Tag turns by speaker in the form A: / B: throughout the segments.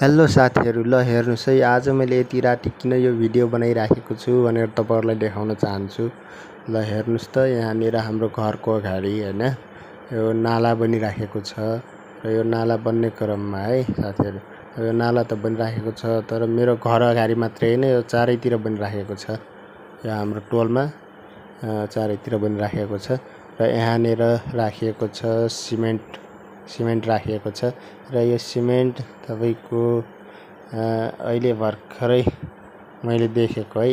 A: Hello साथीहरु, ल हेर्नुस् है। आज मैले यति राति किन यो भिडियो बनाइराखेको छु भनेर तपाईहरुलाई देखाउन चाहन्छु। ल हेर्नुस् त, यहाँनिर हाम्रो घरको अगाडि हैन यो नाला बनिराखेको छ र यो नाला बन्ने क्रममा है साथीहरु, यो नाला त बनिराखेको छ तर मेरो घर अगाडि मात्रै हैन, यो चारैतिर बनिराखेको छ। यो हाम्रो टोलमा चारैतिर बनिराखेको छ र यहाँनिर राखिएको छ सिमेन्ट राखिएको छ र यो सिमेन्ट तपाईको अहिले भर्खरै मैले देखेको है।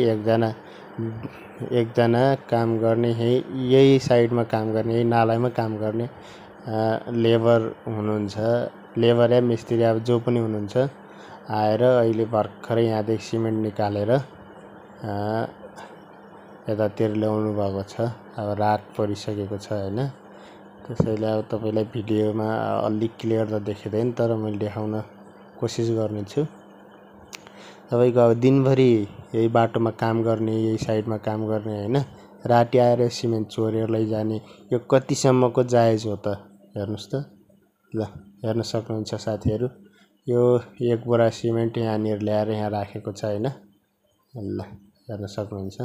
A: एकजना काम गर्ने यही साइडमा काम गर्ने, यही नालामा काम गर्ने लेबर हुनुहुन्छ, लेबर या मिस्त्री अब जो पनि हुनुहुन्छ, आएर अहिले भर्खरै यहाँदेखि सिमेन्ट निकालेर यतातिर ल्याउनु भएको छ। अब रात परिसकेको छ हैन, त्यसैले अब तपाईलाई भिडियोमा अलि क्लियर त देखिँदैन तर मैले देखाउन कोसिस गर्नेछु। तपाईको अब दिनभरि यही बाटोमा काम गर्ने, यही साइडमा काम गर्ने हैन, राति आएर सिमेन्ट चोरेर लैजाने, यो कतिसम्मको जायज हो त हेर्नुस् त। ल हेर्न सक्नुहुन्छ साथीहरु, यो एक बोरा सिमेन्ट यहाँनिर ल्याएर यहाँ राखेको छ हैन। ल हेर्न सक्नुहुन्छ।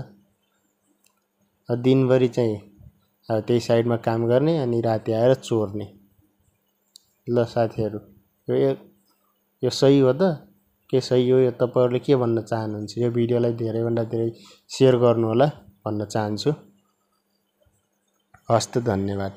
A: दिनभरि चाहिँ अब त्यही साइडमा काम गर्ने अनि राति आएर चोर्ने। ल साथीहरु, यो सही हो त? के सही हो? यो तपाईहरुले के भन्न चाहनुहुन्छ? यो भिडियोलाई धेरैभन्दा धेरै शेयर गर्नु होला भन्न चाहन्छु। हस्त, धन्यवाद।